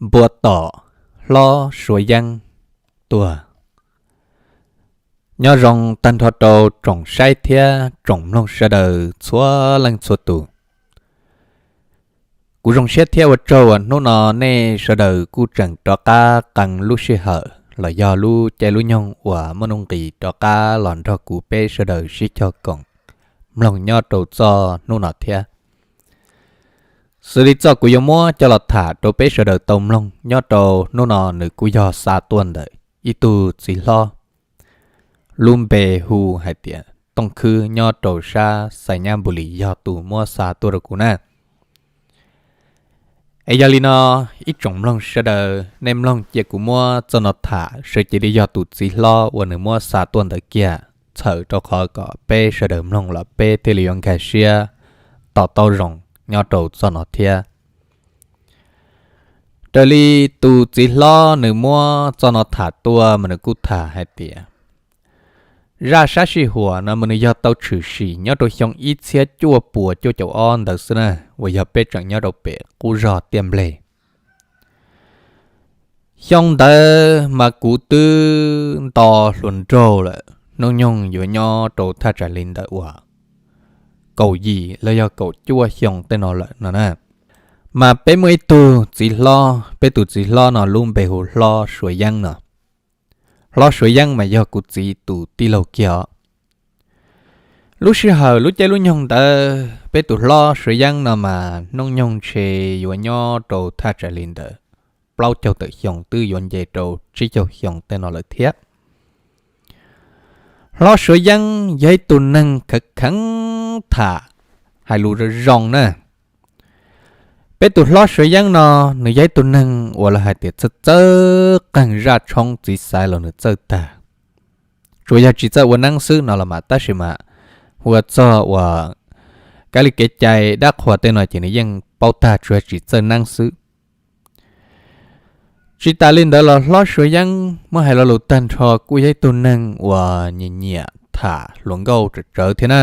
Npua tom hlob Suav Yeeb tuag. Nyob zoo tag nrho rau tsoom saib thiab tsoom mloog sawv daws txhua leej txhua tus. Kuv zoo siab thiab ua tsaug uas hnub no nej sawv daws kuj tseem rov qab qee lub sij hawm los yog lub caij lub nyoog uas muaj nuj nqis rov qab los nrog kuv peb sawv daws sib cog koom mloog nyob rau txoj hnub no thiab. Xws li txoj kuv yuav muab coj los tham rau peb sawv daws tau mloog nyob rau hnub no nws kuj yog xa tuaj ntawm ib tug txiv hlob lub npe hu hais tias Tooj Khwb nyob rau sab Xais Nyab Npu Lis yog tus muab xa tuaj rau kuv na. Es yog li no, ib tsoom mloog sawv daws nej mloog cia kuv muab txoj no tham sawv cev li yog tus txiv hlob uas nws muab xa tuaj ntawd kiag txhawm rau qhov kom peb sawv daws mloog los peb thiaj li yuav nkag siab to taub zoo nyob rau txoj no thiab. Raws li tus txiv hlob nws muab txoj no tham tuaj mas nws kuj tham hais tias zaj sab sij huam no mas nws yog tau tshwm sim nyob rau xyoo ib txhiab cuaj puas cuaj caum ob ntawd xwb na, uas yog peb tseem nyob rau pem qub zog Tiaj Nplej. Xyoo ntawd mas kuv twb nto hluas nraug lawm, hnub nyoog yuav nyob rau thaj tsam li ntawm uas kaum yim los yog kaum cuaj xyoo tej no lawm no na. Mas peb muaj ib tug txiv hlob, peb tus txiv hlob no lub npe hu Hlob Suav Yeeb no. Hlob Suav Yeeb mas yog kuv txiv tus tij laug kiag os. Lub sij hawm lub caij lub nyoog ntawd peb tus Hlob Suav Yeeb no mas hnub nyoog ntshe yuav nyob rau thaj tsam li ntawm plaub caug tawm xyoo twb yuav nce rau tsib caug xyoo tej no lawm thiab. Hlob Suav Yeeb yog ib tug neeg kheev kheev tham, hais lus zoo zoo na. Peb tus Hlob Suav Yeeb no nws yog ib tug neeg uas lawv hais tias txawj txawj qeeg zaj tshoob txiv xaiv los nws txawj tag. Tsuas yog tsis txawj ua neeb xwb no los mas tab sis mas hu ua txog uas kab li kev cai dab qhuas tej no ces nws yeej paub tag, tsuas yog tsis txawj neeb xwb. Tsis tas li ntawd los Hlob Suav Yeeb muab hais lo lus tag nrho kuj yog ib tug neeg uas nyiam nyiam tham hluas nkauj tsawv tsawv thiab na.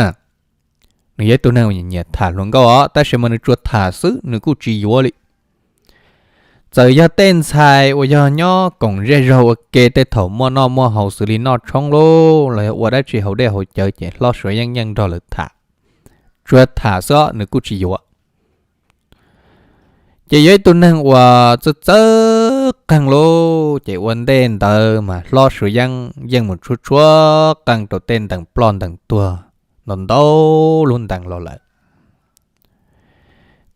Nws yog ib tug neeg uas nyiam nyiam tham hluas nkauj os, tab sis mas nws tsuas tham xwb, nws kuj tsis yuav li. Txawm yog tej ntxhais uas yog nyob koom zej zog ua ke tej thaum muaj noj muaj haus xws li noj tshoob lauj los yog ua dab tsi haus dej haus cawv ces Hlob Suav Yeeb yeej nrog lawv tham, tsuas yog tham xwb os, nws kuj tsis yuav. Ces yog ib tug neeg uas txawj txawj qeeg lauj, ces ua ntej ntawd mas Hlob Suav Yeeb yeej mus tshuab tshuab qeej rau tej ntees ploj ntees tuag ntau ntau lub ntees los lawm.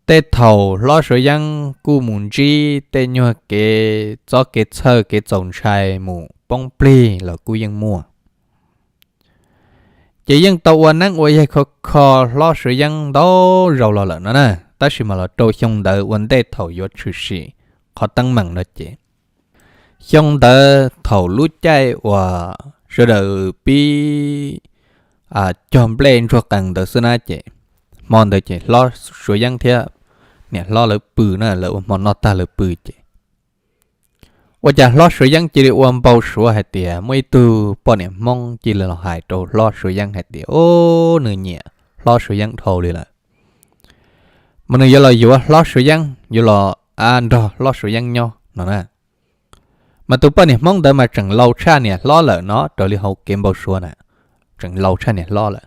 Tej thaum Hlob Suav Yeeb kuj mus ntsib tej nyuag kev txob kev txhawj kev txaus ntshai mus poob plig los kuj yeej muaj. Ces yeej tau ua neeb ua yaig kho kho Hlob Suav Yeeb ntau zaus los lawm no na, tab sis mas los rau xyoo ntawd ua ntej thaum yuav tshwm sim qhov teeb meem no ces, xyoo ntawd thaum lub caij uas sawv daws pib cog nplej ntsuag qees ntawd xwb na ces, hmo ntawd ces Hlob Suav Yeeb thiab niam hlob lawv pw na, lawv ua hmo noj tag lawv pw ces ua cas Hlob Suav Yeeb cia li ua npau suav hais tias muaj ib tug poj niam Hmoob cia li los hais rau Hlob Suav Yeeb hais tias, o, nws nyiam Hlob Suav Yeeb dhau li lawm, mas nws yuav los yuav Hlob Suav Yeeb, yuav los nrog Hlob Suav Yeeb nyob no na. Mas tus poj niam Hmoob ntawd mas tseem laus tshaj niam hlob lawm no, raws li hauv kev npau suav na, tseem laus tshaj niam hlob lawm.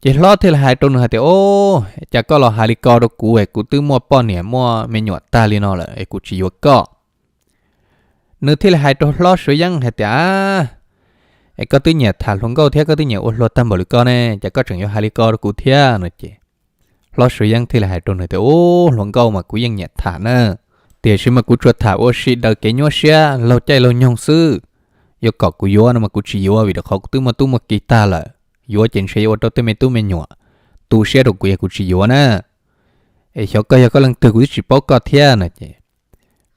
Ces hlob thiaj li hais rau nws hais tias, o, cas koj los hais li ko rau kuv es kuv twb muaj poj niam muaj me nyuam tag li no lawm es kuv tsis yuav koj. Nws thiaj li hais rau Hlob Suav Yeeb hais tias, es koj twb nyiam tham hluas nkauj thiab koj twb nyiam ua hluas tag npaum li koj ne, cas koj tseem yuav hais li ko rau kuv thiab no ces, Hlob Suav Yeeb thiaj li hais rau nws tias, u, hluas nkauj mas kuv yeej nyiam tham na, tiam sis mas kuv tsuas tham ua si daws kev nyuaj siab laug caij laug nyoog xwb. Yuav kom kuv yuav no mas kuv tsis yuav vim rau qhov kuv twb muaj tub muaj ki tag lawm, yuav ces ntshe yuav ua rau tej me tub me nyuam tu siab rau kuv es kuv tsis yuav na. Es xyov koj yog koj leej twg kuv twb tsis paub koj thiab no ces,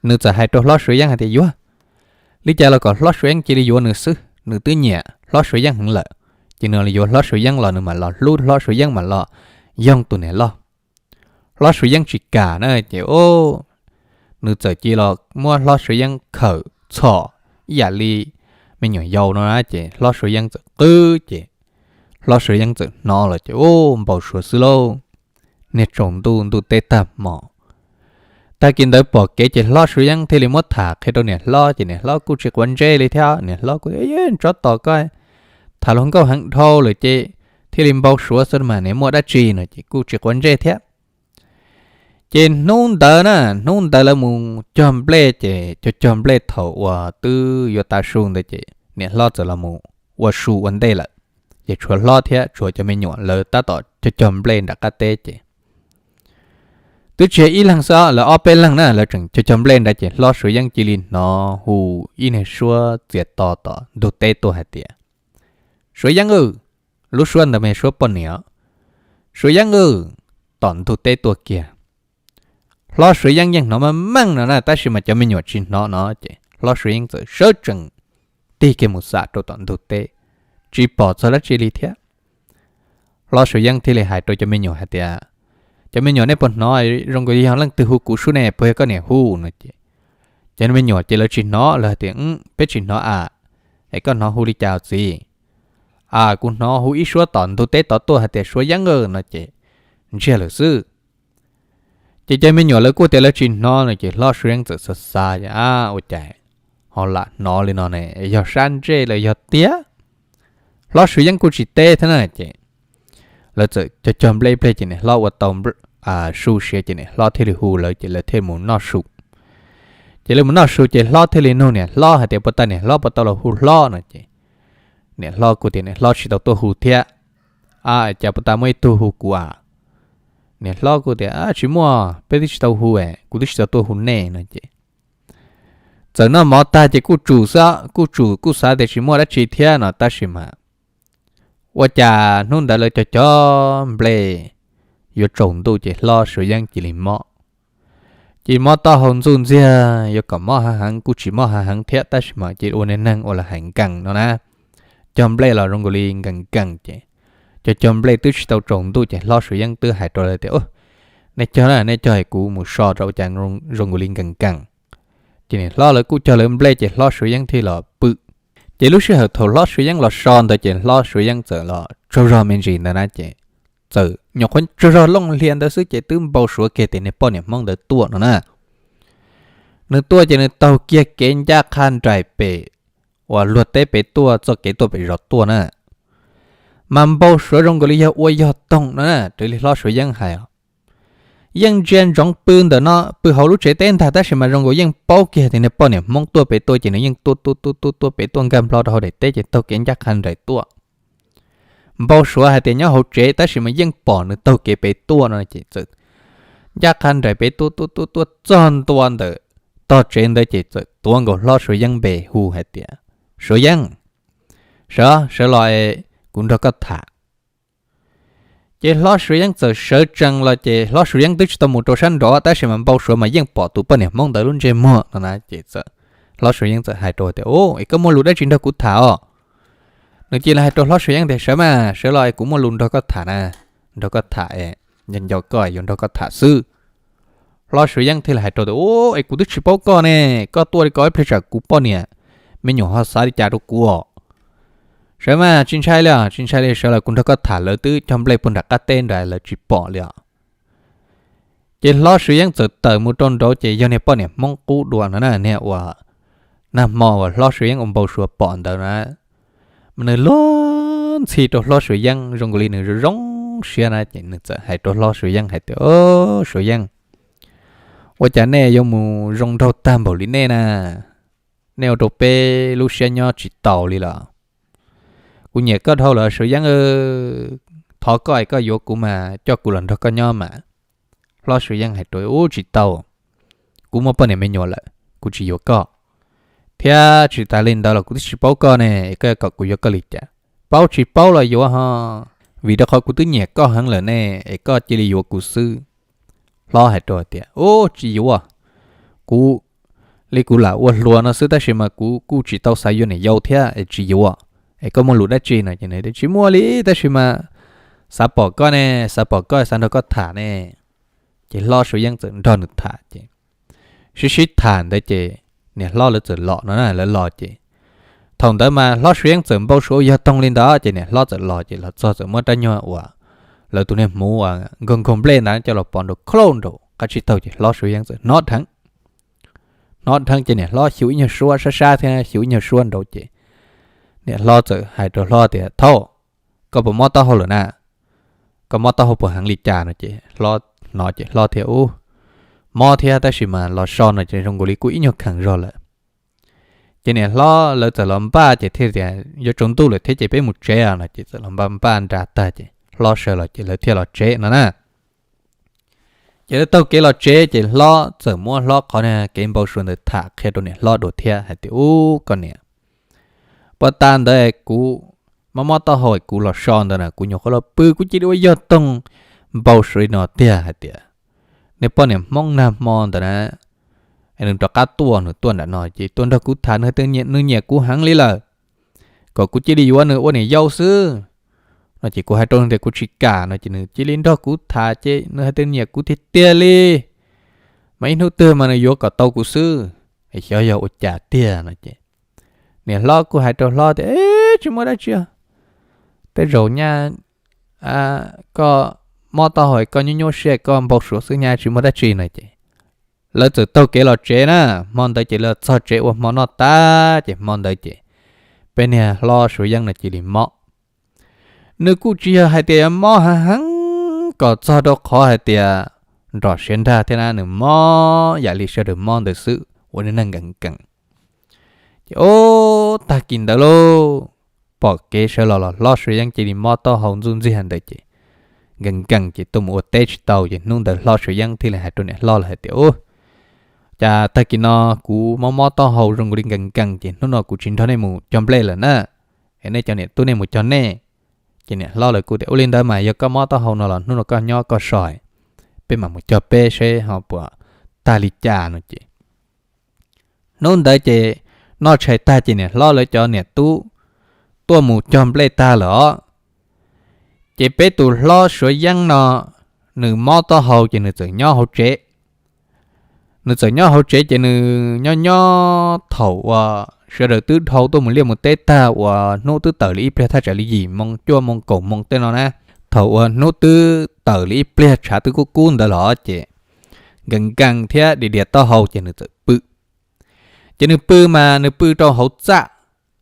nws txawm hais rau Hlob Suav Yeeb hais tias yuav, li cas los kom Hlob Suav Yeeb cia li yuav nws xwb, nws twb nyiam Hlob Suav Yeeb heev lawm. Ces nws los yuav Hlob Suav Yeeb los nws mam los hlub Hlob Suav Yeeb mam los yoog tus niam loj. Hlob Suav Yeeb tsis kam na ces, o, nws txawm cia los muab Hlob Suav Yeeb khawm txhom ib yam li me nyuam yaus no na ces Hlob Suav Yeeb txawm qw ces, Hlob Suav Yeeb txawm hnov los ces, u, npau suav xwb lauj. Niag tsaus ntuj ntuj teb tag hmo, Tag kis ntawd pom kev ces hlob Suav Yeeb thiaj li muab tham qhia rau niam hlob ces niam hlob kuj tsis quav ntsej li thiab. Niam hlob kuj tias, Tsov tom koj, tham luag nkauj heev dhau lawm ces thiaj li npau suav xwb mas, nws muaj dab tsi no ces kuj tsis quav ntsej thiab. Ces hnub ntawd na, hnub ntawd lawv mus cog nplej ces cog cog nplej thaum uas twb yuav tav su ntawd ces niam hlob txawm los mus ua su ua ntej lawm. Ces tshuav hlob thiab tshuav cov me nyuam lawv tab tom cog cog nplej nram qab teb ces twb tsis yog ib leeg xwb, lawv ob peb leeg na, lawv tseem cog cog nplej ntawd ces hlob Suav Yeeb cia li hnov hu ib niag suab txias to tom ntug teb tuaj hais tias, Suav Yeeb aw! Lub suab ntawd mas yog suab poj niam. Suav Yeeb aw! Tom ntug teb tuaj kiag. Hlob Suav Yeeb yeej hnov meej meej no na, tab sis mas cov me nyuam tsis hnov no ces hlob Suav Yeeb txawm sawv tsees tig kiag mus xam rau tom ntug teb, tsis pom txog dab tsi li thiab. Hlob Suav Yeeb thiaj li hais rau cov me nyuam hais tias, Cov me nyuam, nej puas hnov zoo nkaus yog leej twg hu kuv sub ne? Puas yog koj niam hu no ces cov me nyuam ces lawv tsis hnov, lawv hais tias, Peb tsis hnov a. Es koj hnov hu li cas txiv? A, kuv hnov hu ib suab tom ntug teb tod tuaj hais tias, Suav Yeeb aw! No ces ntsiag lawm xwb. Ces cov me nyuam lawv kuj tias lawv tsis hnov no ces hlob Suav Yeeb txawm xav xav, A, ua cas ho lam hnov li no ne? Yog sab ntsej los yog tiag? Hlob Suav Yeeb kuj tsis teb thiab na ces lawv txawm cog cog nplej ib pliag ces niam hlob ua tau su siav ces niam hlob thiaj li hu lawv ces lawv thiaj mus noj su. Ces lawv mus noj su ces hlob thiaj li nug niam hlob hais tias, Puas tas niam hlob puas tau los hu hlob no ces niam hlob kuj tias niam hlob tsis tau tuaj hu thiab. A, cas puas tas muaj ib tug hu kuv a? Niam hlob kuj tias, Tsis muaj, peb twb tsis tau hu, kuv twb tsis tau tuaj hu nej no ces txawm noj mov tag ces kuj tsum xwb, kuj tsum kuj xav tias tsis muaj dab tsi thiab no tab sis mas ua cas hnub ntawd lawv cog cog nplej yuav tsaus ntuj ces hlob Suav Yeeb cia li mob. Ces mob taub hau ntxuj ntxiag, yuav kom mob hav heev kuj tsis mob hav heev thiab tab sis mas cia li ua niag neeg ua lawv hais nkees no na. Cog nplej los zoo nkaus li nkees nkees ces cog cog nplej twb tsis tau tsaus ntuj ces hlob Suav Yeeb twb hais rau lawv tias, Nej cog na, nej cog es kuv mus so rau ua cas zoo nkaus li nkees nkees. Ces niam hlob lawv kuj cog lawv nplej ces hlob Suav Yeeb thiaj los pw. Ces lub sij hawm thaum hlob Suav Yeeb los so ntawd ces hlob Suav Yeeb txawm los tsaug zog me ntsis ntawd na ces txawm nyuam qhuav tsaug zog looj hlias ntawd xwb ces twb npau suav kiag tias niag poj niam Hmoob ntawd tuaj no na. Nws tuaj ces nws taug kiag kev ncaj qha nraim pem uas luag teb pem tuaj txoj kev tuaj pem zos tuaj na. Mas npau suav zoo nkaus li yog ua yog toog no na, raws li hlob Suav Yeeb hais. Yeej ntsia ntsoov pw ntawm no pw hauv lub tsev teb ntag tab sis mas zoo nkaus yeej paub kiag tias niag poj niam Hmoob tuaj pem tuaj ces nws yeej tuaj tuaj tuaj tuaj tuaj pem tuaj nkag nplo rau hauv daim teb ces taug kev ncaj qha nraim tuaj. Npau suav hais tias nyob hauv tsev tab sis mas yeej pom nws taug kev pem tuaj no ces txawm ncaj qha nraim pem tuaj tuaj tuaj tuaj txog ntua ntawm tog tsev ntawd ces txawm tuav nkaus hlob Suav Yeeb npe hu hais tias, Suav Yeeb, sawv, sawv los es kuv nrog koj tham. Ces hlob Suav Yeeb txawm sawv tsees los ces hlob Suav Yeeb twb tsis tau mus rau sab nraud tab sis mas npau suav mas yeej pom tus poj niam Hmoob ntawd lub ntsej muag no na ces txawm, hlob Suav Yeeb txawm hais rau tias, Ub, es koj muaj lus dab tsi nrog kuv tham os? Nws cia li hais rau hlob Suav Yeeb tias, Sawv mas, sawv los es kuv muaj lus nrog koj tham na, nrog koj tham es nco nco koj yuav nrog koj tham xwb. Hlob Suav Yeeb thiaj li hais rau tias, Ub, es kuv twb tsis paub koj ne, koj tuaj li ko ib pliag tsam kuv poj niam me nyuam ho xav li cas rau kuv os? Sawv mas, tsis ntshai li os, tsis ntshai li, sawv los kuv nrog koj tham. Lawv twb cog nplej puag nram qab teb nrad lawv tsis pom li os. Ces hlob Suav Yeeb txawm tawm mus rau nraud ces yog niag poj niam Hmoob qub dua no na, niag uas nag hmo uas hlob Suav Yeeb ua npau suav pom ntawd na. Mas nws luag ntxhi rau hlob Suav Yeeb zoo nkaus li nws zoo zoo siab na ces nws txawm hais rau hlob Suav Yeeb hais tias, Suav Yeeb, ua cas nej yuav mus zoo nraug tag npaum li nej na? Nej ua rau peb lub siab nyob tsis tau li los. Kuv nyiam koj dhau lawm Suav Yeeb, thov koj es koj yuav kuv mas coj kuv los nrog koj nyob mas. Hlob Suav Yeeb hais rau, Ub, tsis tau, kuv muaj poj niam me nyuam lawm, kuv tsis yuav koj. Thiab tsis tas li ntawd los kuv twb tsis paub koj ne es koj kom kuv yuav koj li cas? Paub tsis paub los yuav ho, vim rau qhov kuv twb nyiam koj heev lawm ne, es koj cia li yuav kuv xwb. Hlob hais rau tias, Ub, tsis yuav, kuv li kuv lam ua hluas no xwb tab sis mas kuv kuj tsis tau xav yuav niam yau thiab es tsis yuav. Es koj muaj lus dab tsi no ces nws tias, Tsis muaj li tab sis mas xav pom koj ne, xav pom koj, xav nrog koj tham ne. Ces hlob Suav Yeeb txawm nrog nws tham ces sib sib tham ntawd ces niam hlob lawv txawm los no na, lawv los ces thaum ntawd mas hlob Suav Yeeb txawm npau suav ua yog toog li ntawd ces niam hlob txawm los ces los txog txawm muab rab nyuag uas lawv tus niag hmuv uas nkaug nkaug nplej ntawd coj los pov nraum khauj nraum qab tsib taug ces hlob Suav Yeeb txawm hnov dheev. Hnov dheev ces niam hlob xyu ib nyuag suab sab sab thiab xyu ib nyuag suab nraud ces niam hlob txawm hais rau hlob tias, Thaub, koj puas mob taub hau lawm na? Koj mob taub hau puas heev li cas? No ces hlob hnov ces hlob thiaj ub, mob thiab tab sis mas los so no ces zoo nkaus li kuj ib nyuag kheev zog lawm. Ces niam hlob lawv txawm los npaj ces thiaj tias, Yuav tsaus ntuj lawm thiab ces peb mus tsev no ces txawm los npaj npaj nra tag ces hlob sawv los ces lawv thiaj los tsev no na. Ces lawv taug kev los tsev ces hlob txawm muab hlob qhov kev npau suav ntawd tham qhia rau niam hlob dua thiab hais tias, Ub, koj niam, puag ta ntawd kuv mob mob taub hau kuv los so ntawd na kuv nyuam qhuav los pw kuv cia li ua yog toog npau suav li no tiag hais tias nej poj niam Hmoob nag hmo ntawd na, nws rov qab tuaj, nws tuaj nram no ces tuaj nrog kuv tham, nws hais tias nws nyiam kuv heev li lawm, kom kuv cia li yuav nws ua niam yau xwb. No ces kuv hais rau nws tias kuv tsis kam no ces nws cia li nrog kuv tham ces nws hais tias nyiam kuv tiag tiag li, mas ib hnub twg mas nws yuav kom tau kuv xwb, xyov yog ua cas tiag no ces niam hlob kuj hais rau hlob tias, Tsis muaj dab tsi, tej zaum nyaj koj mob taub hau koj nyuaj nyuaj siab koj npau suav xwb nyaj tsis muaj dab tsi no ces lawv txawm taug kev los tsev na. Hmo ntawd ces lawv txog tsev ua hmo noj tas ces hmo ntawd ces peb niag hlob Suav Yeeb no cia li mob. Nws kuj tsis yog hais tias yuav mob heev heev kom txog rau qhov hais tias nrom siav nrag thiab na, nws mob yam li sawv daws mob ntawd xwb ua neeg nkees nkees. Ces ub, tag kis ntawd lauj, pom kev sawv los los hlob Suav Yeeb cia li mob taub hau ntxuj ntxiag ntawd ces nkees nkees ces tuaj mus ua teb tsis tau ces hnub ntawd hlob Suav Yeeb thiaj li hais rau niam hlob lawm hais tias, Ub, cas tag kis no kuv mob mob taub hau zoo nkaus li nkees nkees ces hnub no kuv tsis nrog nej mus cog nplej lawm na, es nej cov niam tub nej mus cog nej. Ces niam hlob lawv kuj tias, Ua li ntawd mas yog koj mob taub hau no los hnub no koj nyob koj so, peb mam mus cog peb seb ho puas tag li cas no ces hnub ntawd ces noj tshais tag ces niam hlob lawv cov niam tub tuaj mus cog nplej tag lawm os. Ces peb tus hlob Suav Yeeb no nws mob taub hau ces nws txawm nyob hauv tsev. Nws txawm nyob hauv tsev ces nws nyob nyob thaum uas sawv daws twb dhau tuaj mus liaj mus teb tag uas hnub twb tawm li ib pliag thaj tsam li yim moo cuaj moo kaum moo tej no na, thaum uas hnub twb tawm li ib pliag tshav twb kub kub ntawd los ces nkees nkees thiab dias dias taub hau ces nws txawm pw. Ces nws pw mas nws pw rau hauv txaj,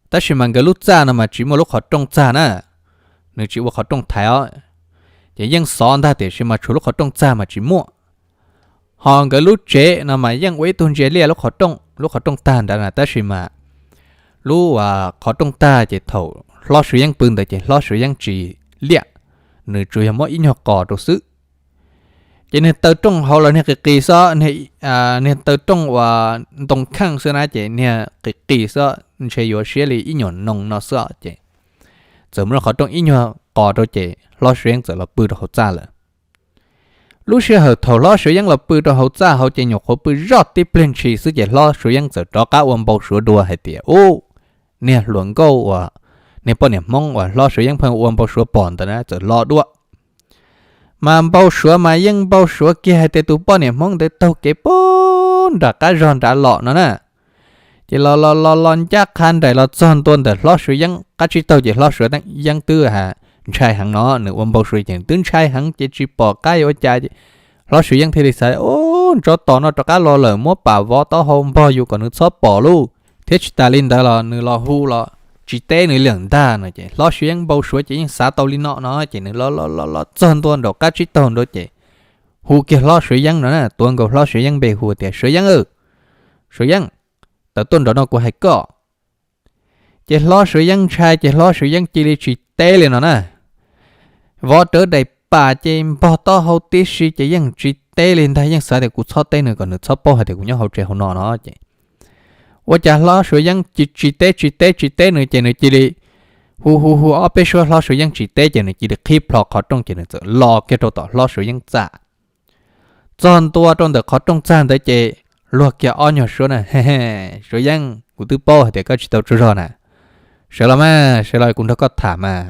tab sis mas nkawd lub txaj no mas tsis muaj lub qhov rooj txag na, nws tsis ua qhov rooj thaiv os. Ces yeej xov ntag tiam sis mas tshuav lub qhov rooj txag mas tsis muaj. Ho nkawd lub tsev no mas yeej ua ib tug ntsia liaj lub qhov rooj, lub qhov rooj tag nrad na, tab sis mas lub qhov rooj tag ces thaum hlob Suav Yeeb pw ntawd ces hlob Suav Yeeb tsis liaj, nws tsuas yog muab ib nyuag qos rau xwb. Ces niag taw rooj hauv los niag qis qis xwb, niag taw rooj uas ntoo kheej xwb na ces niag qis qis xwb, ntshe yuav siab li ib nyuag noo no xwb ces txawm muab qhov rooj ib nyuag qos rau ces hlob Suav Yeeb txawm los pw rau hauv txaj lawm. Lub sij hawm thaum hlob Suav Yeeb los pw rau hauv txaj hauv ces nyuam qhuav pw zoj tib pliag ntshis xwb ces hlob Suav Yeeb txawm rov qab ua npau suav dua hais tias, Ub, niag hluas nkauj uas niag poj niam Hmoob uas hlob Suav Yeeb pheej ua npau suav pom ntawd na txawm los dua. Mas npau suav mas yeej npau suav kiag hais tias tus poj niam Hmoob ntawd taug kev puag nram qab zog nrad los no na. Ces los los los los ncaj qha nraim los txog ntua ntawm hlob Suav Yeeb qab tsib taug ces hlob Suav Yeeb twb ntshai heev no, nws ua npau suav ces nws twb ntshai heev ces tsis pom qab yuav ua cas. Hlob Suav Yeeb thiaj li xav, Ub, tsov tom no rov qab los lawm, muab pam vov taub hau npog yus kom nws txhob pom lauj. Thiab tsis tas li ntawd los nws los hu los tsis teb nws li lawm ntag no ces hlob Suav Yeeb npau suav ces yeej xav tau li no no ces nws los los los los txog ntua nraum qab tsib taug nraud ces hu kiag hlob Suav Yeeb no na, tuav nkaus hlob Suav Yeeb npe hu tias, Suav Yeeb, Suav Yeeb, tawm tuaj nraum no kuv hais koj. Ces hlob Suav Yeeb ntshai ces hlob Suav Yeeb cia li tsis teb li no na. Vov rawv daim pam ces npog taub hau tib si ces yeej tsis teb li ntag, yeej xav tias kuv txhob teb nws kom nws txhob paub hais tias kuv nyob hauv tsev hauv no no ces ua cas hlob Suav Yeeb tsis teb tsis teb tsis teb nws ces nws cia li hu hu hu ob peb suab hlob Suav Yeeb tsis teb ces nws cia li qhib plho qhov rooj ces nws txawm los kiag rau tom hlob Suav Yeeb txaj. Txog ntua rau ntawm qhov rooj txag ntawd ces luag kiag ob nyuag suab na, Suav Yeeb, kuv twb paub hais tias koj tsis tau tsaug zog na, sawv los mas, sawv los kuv nrog koj tham mas.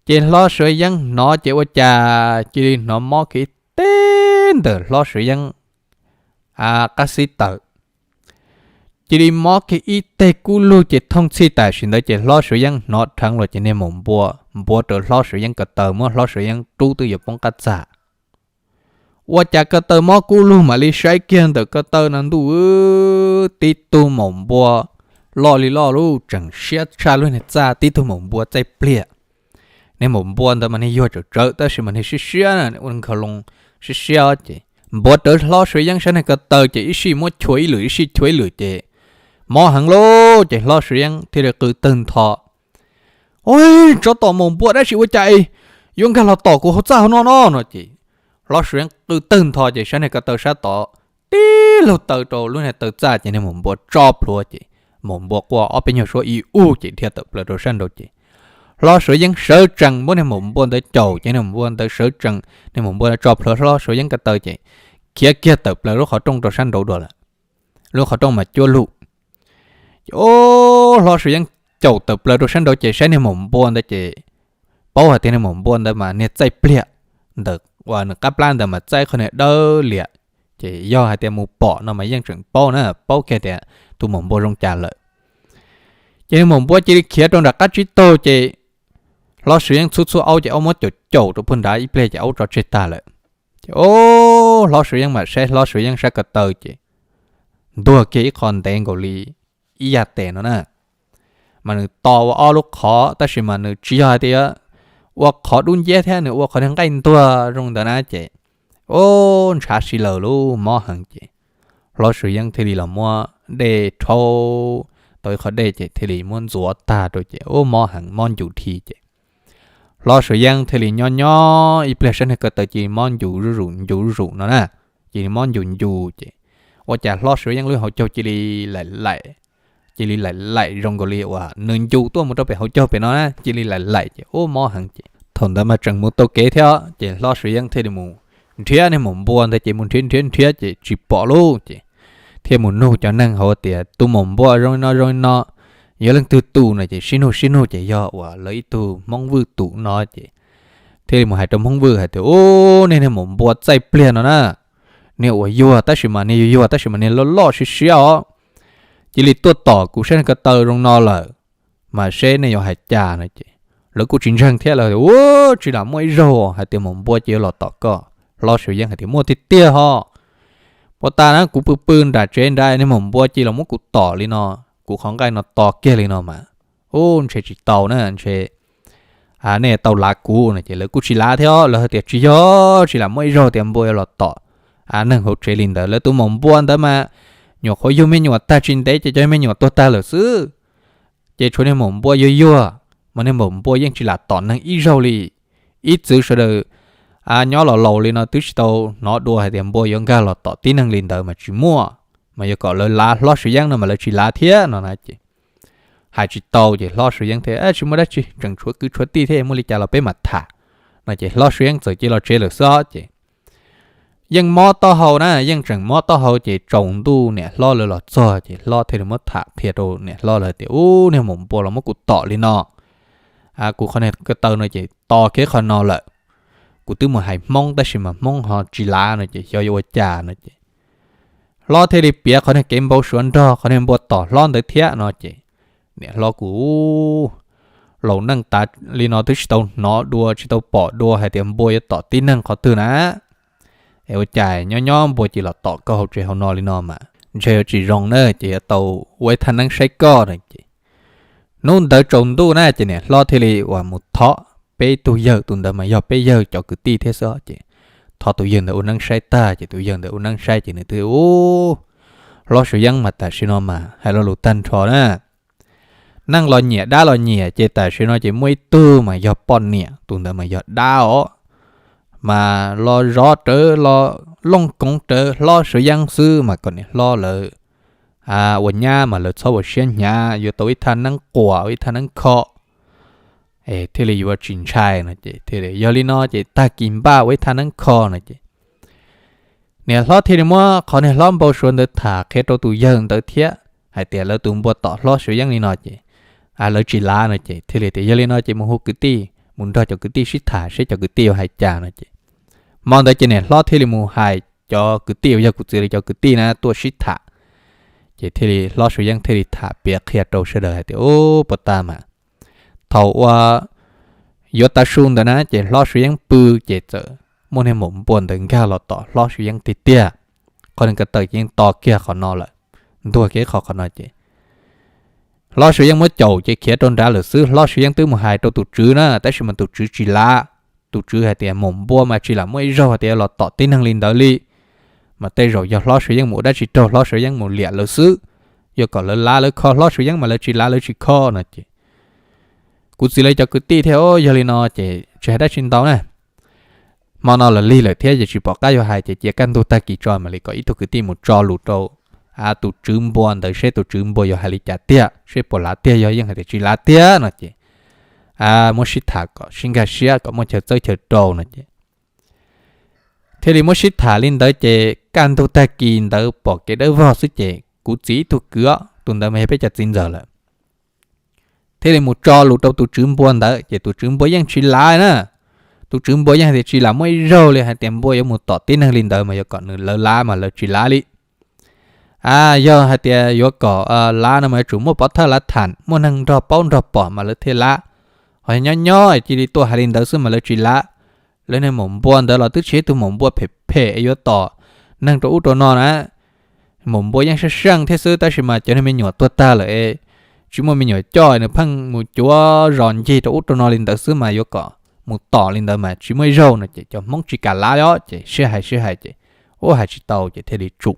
Ces hlob Suav Yeeb hnov ces ua cas cia li hnov mob kiag ib teg ntawm hlob Suav Yeeb qab xib taws. Cia li mob kiag ib teg kub lug ces thooj txhij tam sim ntawd ces hlob Suav Yeeb hnov dheev los ces niag maum npua npuav rau hlob Suav Yeeb ko taw muab hlob Suav Yeeb rub twb yuav poob qab txag. Ua cas ko taw mob kub lug mam li saib kiag ntawm ko taw no ntuj, tib tug maum npua loj li loj lub tseem siab tshaj lub niag txaj, tib tug maum npua txaij pliag. Niag maum npua ntawd mas niag yuag tsawm tsawv tab sis mas niag siab siab na, ua nkhaus loo siab siab ces npuav rawv hlob Suav Yeeb sab niag ko taw ces ib sij muab chua ib lwm ib sij chua ib lwm ces mob heev lauj ces hlob Suav Yeeb thiaj li qw tawg ntho. Ua, tsov tom maum npua dab tsi ua cas yuav nkag los tom kuv hauv txaj hauv no no no ces hlob Suav Yeeb qw tawg ntho ces sab niag ko taw sab tod tib lug taw rau lub niag taw txaj ces niag maum npua tso plhuav ces maum npua quaj ob peb nyuag suab ib ub ces dhia tawm plaws rau sab nraud ces hlob Suav Yeeb sawv tsees muab niag maum npua ntawd caum ces niag maum npua ntawd sawv tsees, niag maum npua tso plhuav hlob Suav Yeeb ko taw ces khiav kiag tawm plaws lub qhov rooj rau sab nraud dua lawm. Lub qhov rooj mas cuab lug. Ces o, hlob Suav Yeeb caum tawm plaws rau sab nraud ces saib niag maum npua ntawd ces paub hais tias niag maum npua ntawd mas niag txaij pliag, ntawm uas nws qab plab ntawd mas txaij qhov niag dawb liam. Ces yog hais tias mus pom no mas yeej tseem paub na, paub kiag tias tus maum npua zoo cas lawm. Ces niag maum npua cia li khiav rau nram qab tsib taug ces hlob Suav Yeeb txhub txhub aub ces aub muab caum caum rau puag nrad ib pliag ces aub tso tseg tag lawm. Ces o, hlob Suav Yeeb mam saib hlob Suav Yeeb sab ko taw ces ntuag kiag ib qho ntev nkaus li ib yam tes no na. Mas nws to ua ob lub qhov tab sis mas nws tsis yog hais tias ua qhov dub nciab thiab, nws ua qhov niag nqaij ntuag zoo ntawd na ces o, ntshav si lawm lub mob heev ces hlob Suav Yeeb thiaj li los muab dej rhaub tau ib qho dej ces thiaj li muab ntxuav tag rau ces o, mob heev mob ncu dhi ces hlob Suav Yeeb thiaj li nyob nyob ib pliag sab niag ko taw cia li mob ncu zuj zus ncu zuj zus no na, cia li mob ncu ncu ces ua cas hlob Suav Yeeb lub hauv caug cia li laim laim, cia li laim laim zoo nkaus li uas nws ncu tuaj mus rau pem hauv caug pem no na, cia li laim laim ces ub mob heev ces thaum ntawd mas tseem mus tau kev thiab ces hlob Suav Yeeb thiaj li mus nrhiav niag maum npua ntawd ces mus nrhiav nrhiav nrhiav ces tsis pom lauj ces thiaj mus nug cov neeg hauv tias tus maum npua zoo li no zoo li no yog leej twg tus no ces sib nug sib nug ces yog uas lawv ib tug Hmoob Vwj tus no ces thiaj li mus hais rau Hmoob Vwj hais tias ub, niag niag maum npua txaij pliag no na, niag uas yuag tab sis mas niag yuag yuag tab sis mas niag loj loj siab siab os, cia li tuaj tom kuv sab niag ko taw zoo no lawm, mas seb nej yuav hais cas no ces lawv kuj tsis ntseeg thiab lawv tias ub, tsis lam muaj ib zaug hais tias maum npua ces yuav los tom koj. Hlob Suav Yeeb hais tias muaj tiag tiag ho, puas tas na kuv pw pw nram tsev nrad niag maum npua cia los muab kuv tom li no, kuv qhov nqaij no to kiag li no mas ub, ntshe tsis tau na, ntshe nej tau lav kuv no ces lawv kuj tsis lav thiab, lawv hais tias tsis yog, tsis lam muaj ib zaug tias npua yuav los tom neeg hauv tsev li ntawd, lawv tus maum npua ntawd mas nyuam qhuav yug me nyuam tag tsis ntev ces cov me nyuam tuag tag lawm xwb. Ces tshuav niag maum npua yuag yuag, mas niag maum npua yeej tsis lam tom neeg ib zaug li. Ib txwm sawv daws nyob los laus li no twb tsis tau hnov dua hais tias npua yuav nkag los tom tib neeg li ntawd mas tsis muaj, mas yog kom lawv lav hlob Suav Yeeb no mas lawv tsis lav thiab no na ces hais tsis tau ces hlob Suav Yeeb thiaj tsis muaj dab tsi, tseem tshuav kwv tshuav tij thiab, muaj li cas los peb mam tham no ces hlob Suav Yeeb txawm cia los tsev lawm xwb ces yeej mob taub hau na, yeej tseem mob taub hau ces tsaus ntuj niam hlob lawv los txog ces hlob thiaj li muab tham qhia rau niam hlob lawv tias ub, niag maum npua los muab kuv tom li no, kuv qhov niag ko taw no ces to kiag qhov no lawm, kuv twb mus hais Hmoob tab sis mas Hmoob ho tsis lav no ces xyov yuav ua cas no ces hlob thiaj li piav qhov niag kev npau suav nrog qhov niag npua tom hlob ntawd thiab no ces niam hlob kuj laus neej tas li no twb tsis tau hnov dua tsis tau pom dua hais tias npua yuav tom tib neeg qhov twg na. Es ua cas nyob nyob npua cia los tom koj hauv tsev hauv no li no mas ntshe yuav tsis zoo na, ces yuav tau ua ib thaj neeb saib koj no ces hnub ntawd tsaus ntuj na ces niam hlob thiaj li uas mus thov peb tug yawg, tus ntawd mas yog peb yawg cov kwv tij thiab xwb ces thov tus yawg ntawd ua neeb saib tag ces tus yawg ntawd ua neeb saib ces nws thiaj ub, hlob Suav Yeeb mas tam sim no mas hais lo lus tag nrho na, neeg los nyiam dab los nyiam ces tam sim no ces muaj ib tug mas yog poj niam, tus ntawd mas yog dab os, mas los zov rawv los looj koov rawv hlob Suav Yeeb xwb mas kom niam hlob lawv ua nyab mas lawv txhob ua siab hnyav, yuav tau ib thaj neeb quas ib thaj neeb kho, es thiaj li yuav tsis ntshai no ces thiaj li yog li no ces tag kis npaj ua ib thaj neeb kho no ces niam hlob thiaj li muab qhov niag hlob npau suav ntawd tham qhia rau tus yawg ntawd thiab hais tias lawv tus npua tom hlob Suav Yeeb li no ces lawv tsis lav no ces thiaj li tias yog li no ces mus hu kwv tij, mus nrog cov kwv tij sib tham seb cov kwv tij yuav hais cas no ces hmo ntawd ces niam hlob thiaj li mus hais cov kwv tij uas yog kuv txiv li cov kwv tij na tuaj sib tham. Ces thiaj li hlob Suav Yeeb thiaj li tham piav qhia rau sawv daws hais tias ub, puag ta mas thaum uas yuav tav su ntawd na ces hlob Suav Yeeb pw ces txawm muaj niag maum npua ntawd nkag los tom hlob Suav Yeeb tiag tiag. Qhov nws ko taw ces yeej to kiag qhov no lawm, ntuag kiag qhov qhov no ces hlob Suav Yeeb muab caum ces khiav rau nrad lawm xwb. Hlob Suav Yeeb twb mus hais rau tus tswv na, tab sis mas tus tswv tsis lav. Tus tswv hais tias maum npua mas tsis lam muaj ib zaug hais tias los tom tib neeg li ntawd li, mas tej zaum yog hlob Suav Yeeb mus ua dab tsi raug hlob Suav Yeeb mus liam lawv xwb. Yuav kom lawv lav lawv kho hlob Suav Yeeb mas lawv tsis lav lawv tsis kho no ces kuv txiv lawv cov kwv tij thiaj, Yog li no ces tsis hais dab tsi ntau na, hmo no los lig lawm thiab ces tsis pom qab yuav hais ces cia kaj ntug tag kis tso mam li kom ib tug kwv tij mus tso lus rau tus tswv npua ntawd seb tus tswv npua yuav hais li cas tiag, seb puas lav tiag, yog yeej hais tias tsis lav tiag no ces muab sib tham kom sib nkag siab kom muaj chaw txawb chaw rau no ces thiaj li muab sib tham li ntawd ces kaj ntug tag kis ntawd pom kev dawb vog xwb ces kuv txiv ib tug kwv, tus ntawd mas yog peb cov txiv ntxawm lawm, thiaj li mus tso lus rau tus tswv npua ntawd ces tus tswv npua yeej tsis lav na. Tus tswv npua yeej hais tias tsis lam muaj ib zaug li hais tias npua yuav mus tom tib neeg li ntawd mas yuav kom nws lawv lav mas lawv tsis lav li. A, yog hais tias yuav kom lav no mas yuav tsum muaj pov thawj lav tham, muaj neeg nrog paub nrog pom mas lawv thiaj lav. Ho nyob nyob cia li tuaj hais li ntawd xwb mas lawv tsis lav. Lawv niag maum npua ntawd los twb tsis yog ib tug maum npua phem phem es yuav tom neeg rau ub rau no na. Maum npua yeej sab seej thiab xwb, tab sis mas cov niag me nyuam tuag tag lawm es tsis muaj me nyuam coj, nws pheej mus cuav zos ncig rau ub rau no li ntawd xwb mas yuav kom mus tom li ntawd mas tsis muaj ib zaug no ces cov Hmoob tsis kam lav li os, ces sib hais sib hais ces ub hais tsis tau ces thiaj li tsum.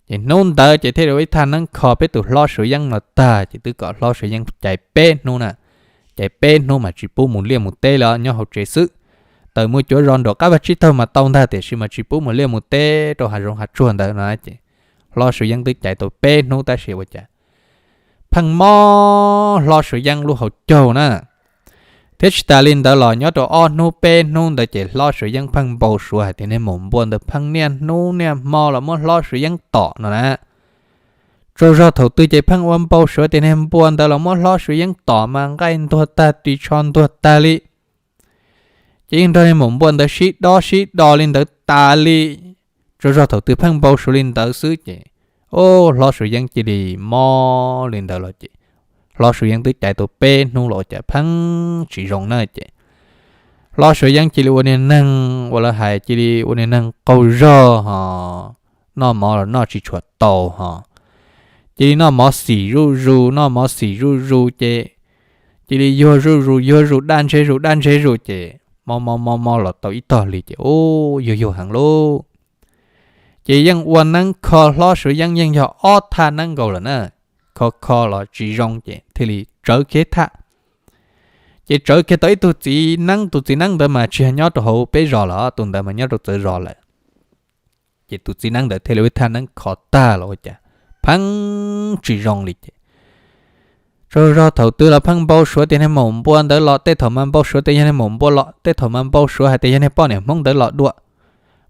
Ces hnub ntawd ces thiaj li ua ib thaj neeb kho peb tus hlob Suav Yeeb no tag ces twb kom hlob Suav Yeeb cais peb hnub na. Cais peb hnub mas tsis pub mus liaj mus teb li, nyob hauv tsev xwb. Tawm mus cuav zos nraum qab vaj tsib taug mas tau ntag, tiam sis mas tsis pub mus liaj mus teb rau hav zoov hav tsuag ntawd no ces hlob Suav Yeeb twb cais tau peb hnub tab sis ua cas pheej mob hlob Suav Yeeb lub hauv caug na. Thiab tsis tas li ntawd los nyob rau ob hnub peb hnub ntawd ces hlob Suav Yeeb pheej npau suav hais tias niag maum npua ntawd pheej niaj hnub niaj hmo los muab hlob Suav Yeeb tom no na. Tsaug zog thaum twg ces pheej ua npau suav tias niag npua ntawd los muab hlob Suav Yeeb tom mas nqaij ntuag tag ris tsho ntuag tag li. Ces yeej nrog niag maum npua ntawd sib dob sib do li ntawd tas li. Tsaug zog thaum twg pheej npau suav li ntawd xwb ces, o, hlob Suav Yeeb cia li mob li ntawd los ces, hlob Suav Yeeb twb cais tau peb hnub los ua cas pheej tsis zoo na ces, hlob Suav Yeeb cia li ua niag neeg uas lawv hais cia li ua niag neeg qaug zog ho, noj mov los noj tsis tshua tau ho, cia li noj mov xim zuj zus, noj mov xim zuj zus ces cia li yuag zuj zus yuag zus, daj ntseb zus daj ntseb zus ces mob mob mob mob los tau ib tog hlis ces, u, yuag yuag heev lauj. Ces yeej ua neeb kho hlob Suav Yeeb yeej yog ob thaj neeb nkaus lawm na, kho kho los tsis zoo ces thiaj li tsawv kiag thaj. Ces tsawv kiag tau ib tug txiv neeb, tus txiv neeb ntawd mas tsis yog nyob rau hauv peb zos lawm, tus ntawd mas nyob rau txawv zos lawm. Ces tus txiv neeb ntawd thiaj li ua ib thaj neeb kho tag los ua cas pheej tsis zoo li ces, tsaug zog thaum twg los pheej npau suav tias niag maum npua ntawd los, tej thaum mas npau suav tias yog niag maum npua los, tej thaum mas npau suav hais tias yog niag poj niam Hmoob ntawd los dua.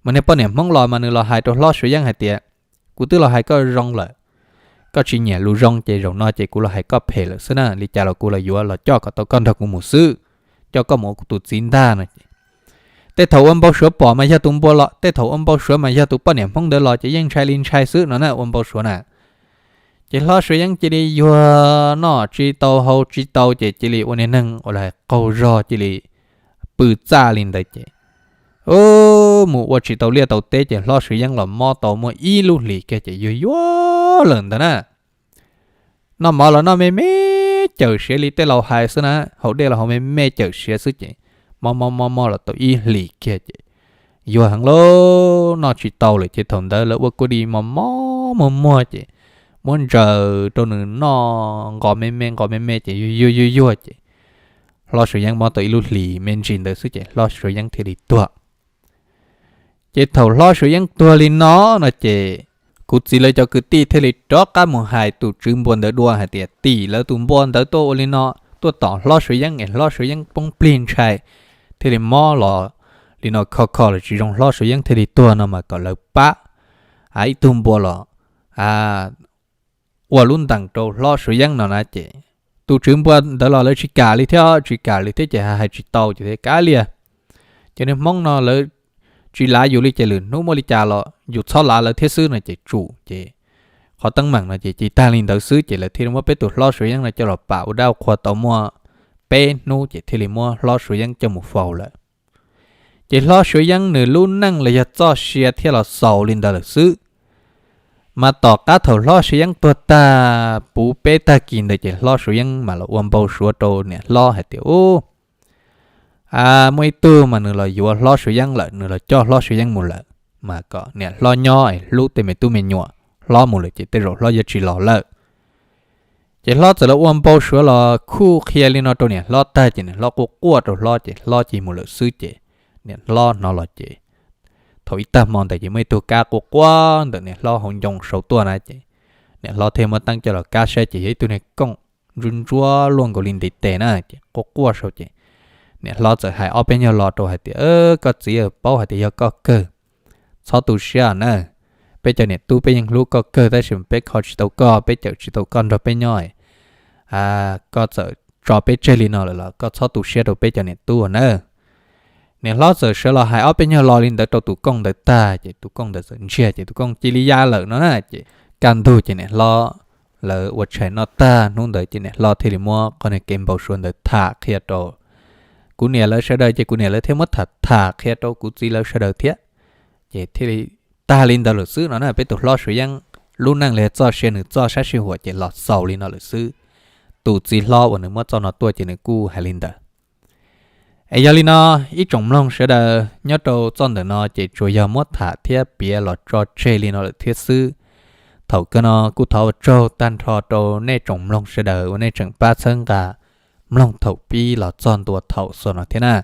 Mas niag poj niam Hmoob los mas nws los hais rau hlob Suav Yeeb hais tias, kuv twb los hais koj zoo lawm, koj tsis nyiam lus zoo ces zaum no ces kuv los hais koj phem lawm xwb na, li cas los kuv los yuav los coj kom tau koj nrog kuv mus xwb, coj koj mus ua kuv tus txiv ntag no ces, tej thaum ua npau suav pom mas yog tus npua los, tej thaum ua npau suav mas yog tus poj niam Hmoob ntawd los ces yeej ntshai li ntshai xwb no na, ua npau suav na. Ces hlob Suav Yeeb cia li yuag, noj tsis tau haus tsis tau ces cia li ua niag neeg uas lawv hais qaug zog cia li pw txaj li ntawd ces, u, mus ua tsis tau liaj tau teb ces hlob Suav Yeeb los mob tau muaj ib lub hlis kiag ces yuag yuag lawm ntawd na. Noj mov los noj me me cawm siav li tej laus hais xwb na, haus dej los haus me me cawm siav xwb ces, mob mob mob mob los tau ib hlis kiag ces, yuag heev lauj, noj tsis tau lawm ces thaum ntawd lawv ua kuj di mos mos muag muag ces, muab ntsaws rau nws noj nqos me me nqos me me ces yuag yuag yuag yuag ces, hlob Suav Yeeb mob tau ib lub hlis me ntsis ntawd xwb ces hlob Suav Yeeb thiaj li tuag. Ces thaum hlob Suav Yeeb tuag li no no ces, kuv txiv lawv cov kwv tij thiaj li rov qab mus hais tus tswv npua ntawd dua hais tias tim lawv tus npua ntawd tuaj ua li no, tuaj tom hlob Suav Yeeb es hlob Suav Yeeb poob plig ntshai, thiaj li mob los li no kho kho los tsis zoo, hlob Suav Yeeb thiaj li tuag no mas kom lawv pab ib tug npua los ua lub ntees rau hlob Suav Yeeb no na ces, tus tswv npua ntawd los lawv tsis kam li thiab, tsis kam li thiab ces hais tsis tau ces thiaj kav liam. Ces niag Hmoob no lawv tsis lav yus li ces lwm hnub muaj li cas los yus txhob lav lawv thiab xwb no ces tsum ces, qhov teeb meem no ces cia tag li ntawd xwb ces lawv thiaj li muab peb tus hlob Suav Yeeb no coj los pam ua dab ua qhua tau muaj peb hnub ces thiaj li muab hlob Suav Yeeb coj mus faus lawm. Ces hlob Suav Yeeb nws lub neej los yog txoj sia thiaj los xaus li ntawd lawm xwb. Mas tom qab thaum hlob Suav Yeeb tuag tag puv peb tag kis ntawd ces hlob Suav Yeeb mas los ua npau suav rau niam hlob hais tias, Ub, muaj ib tug mas nws los yuav hlob Suav Yeeb lawm, nws los coj hlob Suav Yeeb mus lawm, mas kom niam hlob nyob es hlub tej me tub me nyuam, hlob mus lawm ces tej zaum hlob yuav tsis los lawm. Ces hlob txawm los ua npau suav los khuj qhia li no rau niam hlob tag ces niam hlob quaj quaj rau hlob ces hlob cia li mus lawm xwb ces niam hlob hnov los ces thaum ib tag hmo ntawd ces muaj ib tug kab quaj quaj ntawm niam hlob hauv ncoo saud tuaj na ces niam hlob thiaj muab teeb coj los kab saib ces yog ib tug niag kooj ntsuab ntsuab luaj nkaus li ntiv tes na ces quaj quaj saud ces niam hlob txawm hais ob peb nyuag lo rau hais tias, Koj txiv, paub hais tias yog koj kawg, txhob tu siab na. Peb cov niam tub peb yeej hlub koj kawg tab sis peb kho tsis tau koj, peb cawm tsis tau koj nrog peb nyob, koj txawm tso peb tseg li no lawm los koj txhob tu siab rau peb cov niam tub nawb. Niam hlob txawm sawv los hais ob peb nyuag lo li ntawd rau tus kooj ntawd tag ces tus kooj ntawd txawm ntsiag ces tus kooj cia li ya lawm no na ces kaj ntug ces niam hlob lawv ua tshais noj tag hnub ntawd ces niam hlob thiaj li muab qhov niag kev npau suav ntawd tham qhia rau kuv niam lawv sawv daws ces kuv niam lawv thiaj muab tham tham qhia rau kuv txiv lawv sawv daws thiab. Ces thiaj li tag li ntawd lawm xwb no na. Peb tus hlob Suav Yeeb lub neej li txoj sia nws txoj sab sij huam ces los xaus li no lawm xwb. Tus txiv hlob uas nws muab txoj no tuaj ces nws kuj hais li ntawd. Es yog li no, ib tsoom mloog sawv daws, nyob rau txoj ntawm no ces tsuas yog muab tham thiab piav los tso tseg li no lawm thiab xwb. Thaum kawg no kuj thov ua tsaug tag nrho rau nej tsoom mloog sawv daws uas nej tseem pab txhawb nqa mloog thaum pib los txog ntua thaum xaus no thiab na.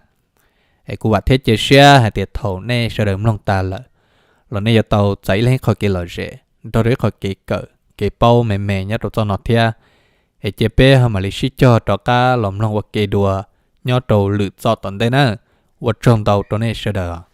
Es kuv vam thiab cia siab hais tias thaum nej sawv daws mloog tas lawm los nej yuav tau txais ib leeg qhov kev lom zem nrog rau ib qhov kev kawm kev paub me me nyob rau txoj no thiab. Es cia peb ho mam li sib cog rov qab los mloog ua ke dua nyob rau lwm txoj tom ntej na. Ua tsaug ntau rau nej sawv daws.